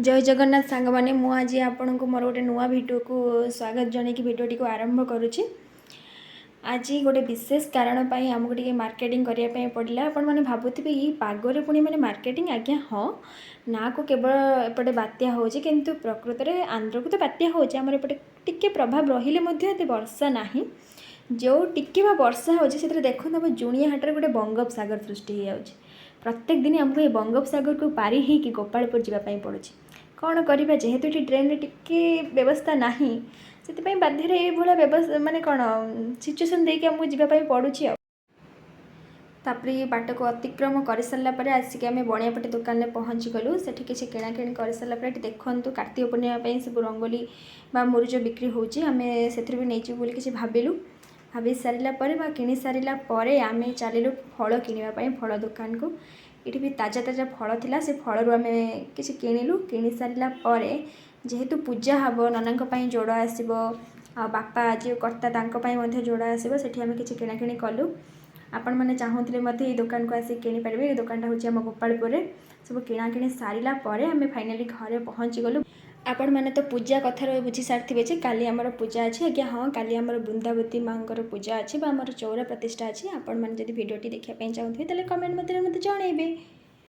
ଜୟ ଜଗନ୍ନାଥ ସାଙ୍ଗମାନେ, ମୁଁ ଆଜି ଆପଣଙ୍କୁ ମୋର ଗୋଟେ ନୂଆ ଭିଡ଼ିଓକୁ ସ୍ୱାଗତ ଜଣେଇକି ଭିଡ଼ିଓଟିକୁ ଆରମ୍ଭ କରୁଛି। ଆଜି ଗୋଟେ ବିଶେଷ କାରଣ ପାଇଁ ଆମକୁ ଟିକେ ମାର୍କେଟିଂ କରିବା ପାଇଁ ପଡ଼ିଲା। ଆପଣମାନେ ଭାବୁଥିବେ, ଏଇ ପାଗରେ ପୁଣି ମାନେ ମାର୍କେଟିଂ? ଆଜ୍ଞା ହଁ, ନାଁକୁ କେବଳ ଏପଟେ ବାତ୍ୟା ହେଉଛି, କିନ୍ତୁ ପ୍ରକୃତରେ ଆନ୍ଧ୍ରକୁ ତ ବାତ୍ୟା ହେଉଛି, ଆମର ଏପଟେ ଟିକେ ପ୍ରଭାବ ରହିଲେ ମଧ୍ୟ ଏତେ ବର୍ଷା ନାହିଁ। ଯେଉଁ ଟିକେ ବା ବର୍ଷା ହେଉଛି, ସେଥିରେ ଦେଖନ୍ତୁ, ଆମ ଜୁଣିଆ ହାଟରେ ଗୋଟେ ବଙ୍ଗୋପସାଗର ସୃଷ୍ଟି ହେଇଯାଉଛି। ପ୍ରତ୍ୟେକ ଦିନ ଆମକୁ ଏ ବଙ୍ଗୋପସାଗରକୁ ପାରି ହେଇକି ଗୋପାଳପୁର ଯିବା ପାଇଁ ପଡ଼ୁଛି। କ'ଣ କରିବା, ଯେହେତୁ ଏଠି ଟ୍ରେନରେ ଟିକେ ବ୍ୟବସ୍ଥା ନାହିଁ, ସେଥିପାଇଁ ବାଧ୍ୟରେ ଏଇଭଳିଆ ବ୍ୟବସ୍ଥା, ମାନେ କ'ଣ ସିଚୁଏସନ୍ ଦେଇକି ଆମକୁ ଯିବା ପାଇଁ ପଡ଼ୁଛି। ଆଉ ତାପରେ ଏ ବାଟକୁ ଅତିକ୍ରମ କରିସାରିଲା ପରେ ଆସିକି ଆମେ ବଣିଆପଟି ଦୋକାନରେ ପହଞ୍ଚିଗଲୁ। ସେଠି କିଛି କିଣାକିଣି କରିସାରିଲା ପରେ ଏଠି ଦେଖନ୍ତୁ, କାର୍ତ୍ତିକ ପୂର୍ଣ୍ଣିମା ପାଇଁ ସବୁ ରଙ୍ଗୋଲି ବା ମୁରୁଜ ବିକ୍ରି ହେଉଛି। ଆମେ ସେଥିରୁ ବି ନେଇଯିବୁ ବୋଲି କିଛି ଭାବିଲୁ। ଭାବି ସାରିଲା ପରେ ବା କିଣି ସାରିଲା ପରେ ଆମେ ଚାଲିଲୁ ଫଳ କିଣିବା ପାଇଁ ଫଳ ଦୋକାନକୁ। ଏଠି ବି ତାଜା ତାଜା ଫଳ ଥିଲା। ସେ ଫଳରୁ ଆମେ କିଛି କିଣିଲୁ। କିଣି ସାରିଲା ପରେ ଯେହେତୁ ପୂଜା ହେବ, ନନାଙ୍କ ପାଇଁ ଯୋଡ଼ ଆସିବ ଆଉ ବାପା ଯିଏ କର୍ତ୍ତା, ତାଙ୍କ ପାଇଁ ମଧ୍ୟ ଯୋଡ଼ ଆସିବ, ସେଠି ଆମେ କିଛି କିଣାକିଣି କଲୁ। ଆପଣମାନେ ଚାହୁଁଥିଲେ ମଧ୍ୟ ଏଇ ଦୋକାନକୁ ଆସିକି କିଣିପାରିବେ। ଏଇ ଦୋକାନଟା ହେଉଛି ଆମ ଗୋପାଳପୁରରେ। ସବୁ କିଣାକିଣି ସାରିଲା ପରେ ଆମେ ଫାଇନାଲି ଘରେ ପହଞ୍ଚିଗଲୁ। ଆପଣମାନେ ତ ପୂଜା କଥାରୁ ବୁଝି ସାରିଥିବେ ଯେ କାଲି ଆମର ପୂଜା ଅଛି। ଆଜ୍ଞା ହଁ, କାଲି ଆମର ବୃନ୍ଦାବତୀ ମାଆଙ୍କର ପୂଜା ଅଛି ବା ଆମର ଚଉରା ପ୍ରତିଷ୍ଠା ଅଛି। ଆପଣମାନେ ଯଦି ଭିଡ଼ିଓଟି ଦେଖିବା ପାଇଁ ଚାହୁଁଥିବେ, ତାହେଲେ କମେଣ୍ଟ ମଧ୍ୟରେ ମୋତେ ଜଣାଇବେ।